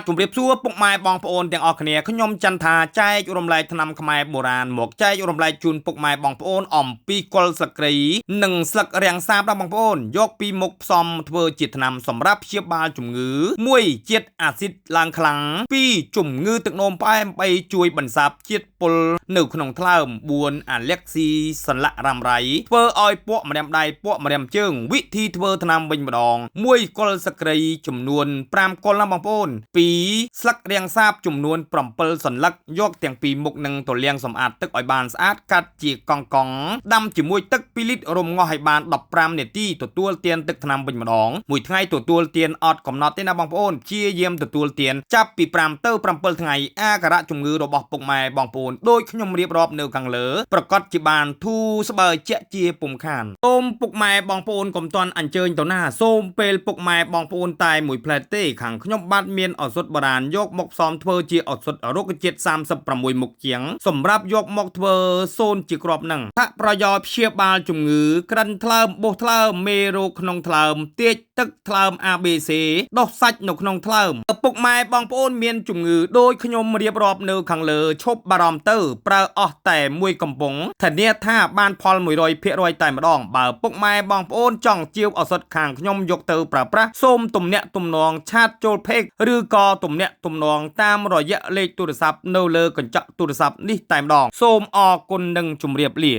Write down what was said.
ជម្រាបសួរពុកម៉ែបងប្អូនទាំងអស់គ្នាខ្ញុំចន្ទថាចែករំលែកថ្នាំខ្មែរបុរាណមកចែករំលែកជូនពុកម៉ែបងប្អូនអំពីកុលស្លឹកគ្រៃនិងស្លឹករាំងសាបដល់បងប្អូនយកពីមុខផ្សំធ្វើជាថ្នាំសម្រាប់ព្យាបាលជំងឺ1ជាតិអាស៊ីតឡើងខ្លាំង2ជំងឺទឹកនោមផ្អែម3ជួយបន្សាបជាតិពុលនៅក្នុងថ្លើម4អាឡែកស៊ីសន្លាក់រ៉ាំរ៉ៃធ្វើឲ្យពកម្រាមដៃពកម្រាមជើងវិធីធ្វើថ្នាំវិញម្ដង1កុលស្លឹកគ្រៃចំនួន5កុលណាបងប្អូន2ស្លឹករាំងសាបចំនួន7សន្លឹកយកទាំងពីរមុខនឹងទៅលាងសម្អាតទឹកឲ្យបានស្អាតកាត់ជាកង់កង់ដាំជាមួយទឹក2លីត្ររំងាស់ឲ្យបាន15នាទីទទួលទានទឹកថ្នាំវិញម្ដងមួយថ្ងៃទទួលទានអត់កំណត់ទេណាបងប្អូនព្យាយាមទទួលទានចាប់ពី5ទៅ7ថ្ងៃអាការៈជំងឺរបស់ពុកម៉ែបងប្អូនដូចខ្ញុំរៀបរាប់នៅខាងលើប្រកាសជាបានធូរស្បើយជាក់ជាពុំខានសូមពុកម៉ែបងប្អូនកុំទាន់អញ្ជើញទៅណាសូមពេលពុកម៉ែបងប្អូនតែមួយផ្លែតទេខាងខ្ញុំបាទមានឱសថបុរាណយកមកផ្សំធ្វើជាឱសថរុក្ខជាតិ36មុខជាងសម្រាប់យកមកធ្វើសូនជាគ្រាប់នឹងអត្ថប្រយោជន៍ព្យាបាលជំងឺក្រិនថ្លើមបោសថ្លើមមេរោគក្នុងថ្លើមទាចទឹកថ្លើម ABC ដោះសាច់នៅក្នុងថ្លើមឪពុកម៉ែបងប្អូនមានជំងឺដូចខ្ញុំរៀបរាប់នៅខាងលើឈប់បារម្ភទៅប្រើអស់តែមួយកំប៉ុងធានាថាបានផល100%តែម្ដងបើពុកម៉ែបងប្អូនចង់ជាវឱសថខាងខ្ញុំយកទៅប្រើប្រាស់សូមទំនាក់ទំនង chat ចូល page ឬក៏ទំនាក់ទំនងតាមរយៈលេខទូរស័ព្ទនៅលើកញ្ចក់ទូរស័ព្ទនេះតែម្ដងសូមអរគុណនិងជម្រាបលា។